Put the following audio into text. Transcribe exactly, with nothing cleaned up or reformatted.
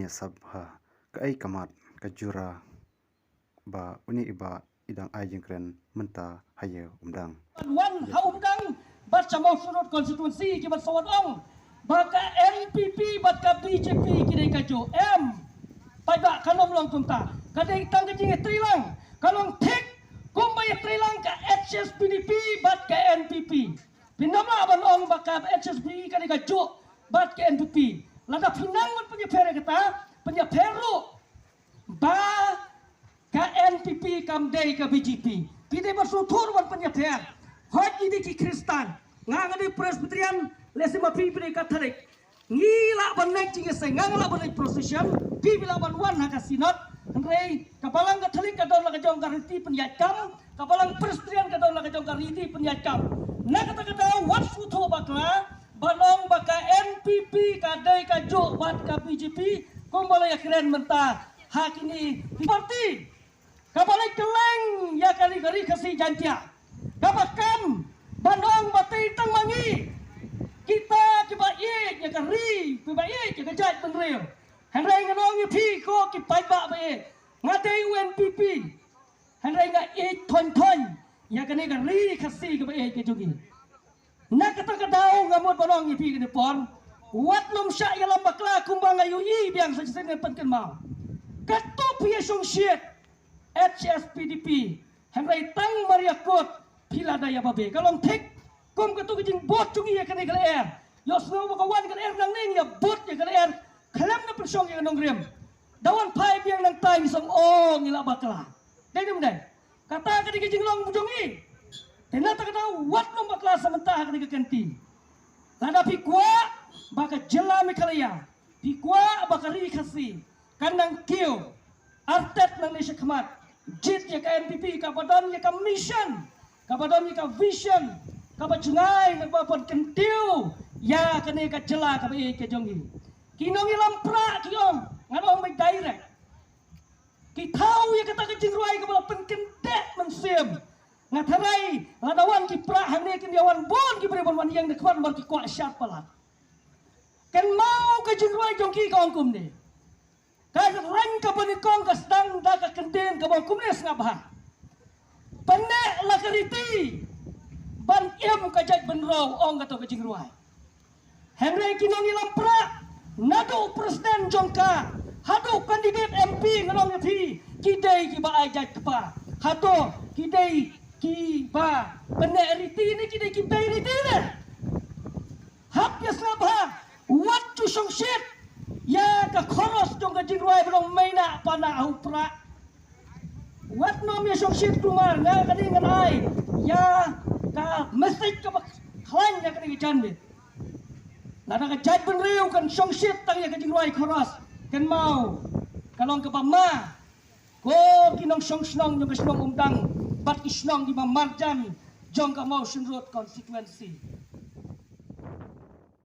sap ha kaei ka mat ka jura ba une i Bah i dang ai jingkren mynta ha ïa Umdang. Wan ha Umdang bad sha Mawshynrut constituency ki ban sa wan ong ba ka N P P bad ka B J P ki dei ka juh, em. Paidbah, kan ym long kumta. Ka dei tang ka jingïatreilang, ka long thik kumba ïatreilang ka H S P D P bad ka N P P. Phin ym lah ban ong ba ka H S P D P ka dei ka juh bad ka N P P. Lada phi nang ban pynïapher ïa kata, pynïapher ruh ba ka N P P kam dei ka B J P. Phi dei ban sngewthuh ban pynïapher. Hooid, ngi dei ki Khristan, nga nga dei Presbyterian, lehse ma phi phi dei Catholic. Ngi lah ban leit jingïaseng, nga nga lah ban leit procession, phi phi lah ban wan ha ka synod. Hynrei ka Balang Catholic ka don la ka jong ka riti pynïaid kam, ka Balang Presbyterian ka don la ka jong ka riti pynïaid kam. Na kata ka daw, wat sngewthuh bakla ban ong ba ka N P P ka dei ka juh bad ka B J P kumba la ïakren mynta ha kine ki parti. Kaba leit kylleng ïa ka ri, ka ri Khasi Jaiñtia, kaba kam ban ong ba tei tang ma ngi kita kiba ïeit ïa ka ri, kiba ïeit ïa ka jaitbynriew. Hynrei ngan ong ïa phi ko ki paidbah ba ïeit, nga dei u N P P, hynrei nga ïeit thoiñ thoiñ ïa kane ka ri Khasi kaba ïeit ka jong ngi. Na kata ka daw nga mut ban ong ïa phi kane por, wat nym shah ïalam bakla kumba nga ïohi biang sa shisien, pynkynmaw. Katto phi ïa shongshit H S P D P, hynrei tang mar ïa kut phi la da ïa babe. Ka long thik kum katto ka jingbud jong ngi ïa kane ka lyer. Ïohsngew ba ka wan ka lyer nangne, ngi ïa bud ïa ka lyer khlem da pynshong ïa ka nongrim. Da wan phai biang nangta ngi sngew, oh, ngi la bakla. Dei ne ym dei? Kata ka dei ka jinglong jong ngi. Te na kata ka daw wat nym bakla sa mynta ha kane ka kynti. Lada phi kwah ba ka jylla Meghalaya, phi kwah ba ka ri Khasi kan nang kiew artet nangne shakhmat, jied ïa ka N P P kaba don ïa ka mission, kaba don ïa ka vision, kaba jngai naba ban kyntiew ïa kane ka jylla kaba ïeit ka jong ngi. Ki nongïalam Prah ki ong, ngan ong beit direct, ki thaw ïa kata ka jingrwai kaba la pynkyndit mynsiem. Nga tharai lada wan ki Prah hangne kin ïa wan bun ki briew ban wan ïeng na khmat namar ki kwah shad palat. Kynmaw, ka jingrwai jong ki ka ong kumne. Ka rang kaba nyngkong ka sdang da ka kyntien kaba ong kumne, sngap bha. Pyneh la ka riti ban im ka jaitbynriew, ong kato ka jingrwai. Hynrei ki nongïalam Prah, naduh u president jong ka haduh candidate M P, ngan ong ïa phi, ki dei kiba ai jait kpa. Hato ki dei kiba pyneh riti ne ki dei ki bei riti ne? Hap ïa sngap bha, wat ju shongshit ïa ka chorus jong ka jingrwai ba long Maina Pana ha u Prah. Wat nym ïa shongshit, kumne nga kane ngan ai ïa ka message kaba khlaiñ ïa kane ka janmiet. Lada ka jaitbynriew kan shongshit tang ïa ka jingrwai chorus, kynmaw, ka long kaba ma. Ko ki nongshong shnong jong ka shnong Umdang bad ki shnong kiba marjan jong ka Mawshynrut constituency,